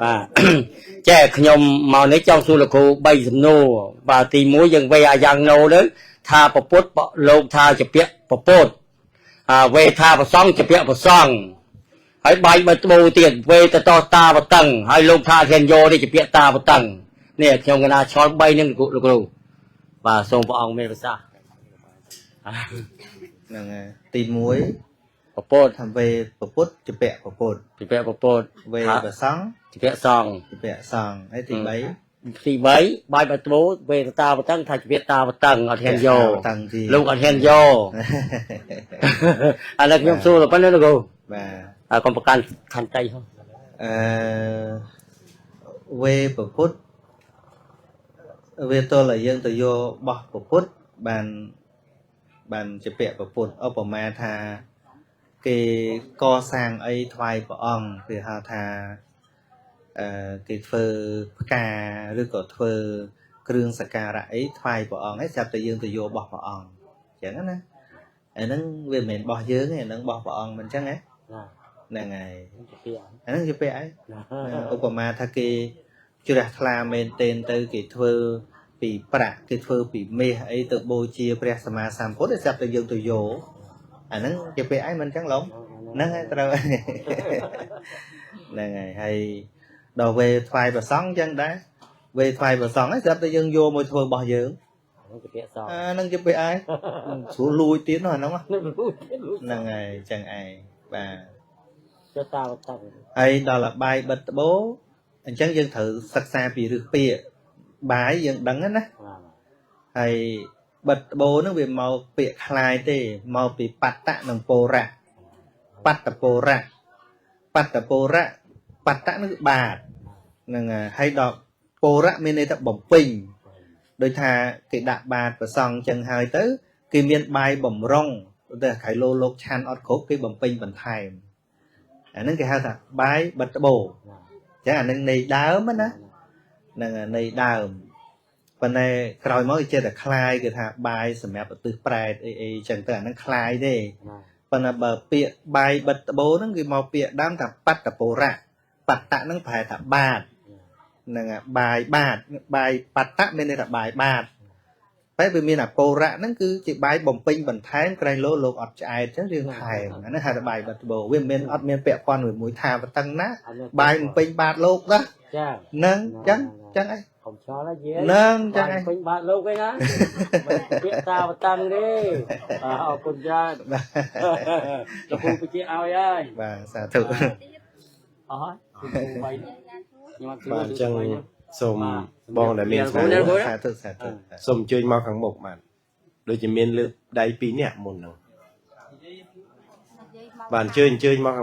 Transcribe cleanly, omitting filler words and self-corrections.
បាទ ចេះខ្ញុំមកនេះចង់សួរលោកគ្រូ3សំណួរបាទទី1យើងវេអាយ៉ាងណូទៅថាពពុទ្ធលោកថាជាពាក្យពពុទ្ធអាវេថាប្រសងជាពាក្យប្រសងហើយបាយបិទត្បូទៀតវេតតតាវតឹងហើយលោកថាធានយោនេះជាពាក្យតាវតឹងនេះខ្ញុំកណាឆ្ល3នឹងលោកគ្រូបាទសូមព្រះអង្គមានប្រសាសន៍ ហ្នឹងហើយទី1 ពពុទ្ធ ថាវេពពុទ្ធជាពាក្យពពុទ្ធ ជាពាក្យពពុទ្ធ វេប្រសង ជាពាក្យសង្ឃ ជាពាក្យសង្ឃហើយទី3 ទី3បាយបិទត្បូវេតតាវតឹងថាជាពាក្យតាវតឹងអត់ហ៊ានយោ តឹងទី លោកអត់ហ៊ានយក ឥឡូវខ្ញុំសួរទៅប៉ុណ្ណេះលោកគ្រូ បាទ ហើយកុំប្រកាន់ខន្តីហ៎ អឺវេពពុទ្ធវាទល់ឲ្យយើងទៅយកបោះពពុទ្ធបានបានជាពាក្យពពុទ្ធឧបមាថាគេកសាងអីថ្វាយព្រះអង្គគេហៅថាអឺគេធ្វើផ្កាឬក៏ធ្វើគ្រឿងសក្ការៈអីថ្វាយព្រះអង្គឯងស្រាប់តែយើងទៅយកបោះព្រះអង្គអញ្ចឹងណាអាហ្នឹងវាមិនមែនបោះយើងទេអាហ្នឹងបោះព្រះអង្គមិនអញ្ចឹងហ៎ហ្នឹងហើយ ជាពាក្យ អាហ្នឹងជាពាក្យអីឧបមាថាគេជ្រះថ្លាមែនទែនទៅគេធ្វើពីប្រាក់គេធ្វើពីមាសអីទៅបូជាព្រះសម្មាសម្ពុទ្ធស្រាប់តែយើងទៅយកអាហ្នឹងជាពាក្យអីមិនអញ្ចឹងឡងហ្នឹងហើយត្រូវហ្នឹងហើយហើយដល់វេថ្វាយប្រសង់អញ្ចឹងដែរវេថ្វាយប្រសង់ហ្នឹងស្រាប់តែយើងយកមកធ្វើរបស់យើង ហ្នឹងជាពាក្យសង អាហ្នឹងជាពាក្យឯងស្រួលលួចទៀតនោះអាហ្នឹង លួចលួច ហ្នឹងហើយអញ្ចឹងឯងបាទ ចុះតាវតឹង ហើយដល់បាយបិទត្បូអញ្ចឹងយើងត្រូវសិក្សាពីឫសពាក្យបាយយើងដឹងណាហើយបិទត្បូហ្នឹងវាមកពាក្យคล้ายទេមកពីបត្តៈនិងពរៈបត្តពរៈបត្តពរៈបត្តៈនឹងបាតហ្នឹងហើយដល់ពរៈមានន័យថាបំពេញដូចថាគេដាក់បាតប្រសង់អញ្ចឹងហើយទៅគេមានបាយបំរុងតែខៃលោលោកឆាន់អត់គ្រប់គេបំពេញបន្ថែមអាហ្នឹងគេហៅថាបាយបិទត្បូអញ្ចឹងអាហ្នឹងនៃដើមណាហ្នឹងនៃដើមប៉ុន្តែក្រោយមកគេចេះតែคล้ายគេថាបាយសម្រាប់ឧទ្ទិសប្រែតអីអីចឹងទៅអាហ្នឹងคล้ายទេប៉ុន្តែបើពាក្យបាយបិទត្បូហ្នឹងគេមកពាក្យដើមថាបត្តពរៈបត្តៈហ្នឹងប្រែថាបាតហ្នឹងបាយបាតបាយបត្តៈមានន័យថាបាយបាតតែវាមានអពរៈហ្នឹងគឺជាបាយបំពេញបន្ថែមក្រែងលោលោកអត់ឆ្អែតចឹងរឿងថែមអាហ្នឹងហៅថាបាយបិទត្បូវាមិនមានអត់មានពាក់ព័ន្ធមួយថាវតឹងណាបាយបំពេញបាតលោកណា ចា ហ្នឹងចឹងចឹងអី កុំឆ្លល់ណាយាយ ហ្នឹងចឹងអី ពេញបាតលោកឯណាមិនពាក្យតាវតឹងទេបាទអរគុណច្រើនលោកគ្រូបញ្ជាឲ្យហើយ បាទសាធុ អស់ហើយគ្រូបីខ្ញុំអត់ បាទអញ្ចឹងសូមបងដែលមានសំណួរ សាធុសាធុ សូមអញ្ជើញមកខាងមុខបាទដូចជាមានលើកដៃ2នាក់មុនហ្នឹងបាទអញ្ជើញមកខាង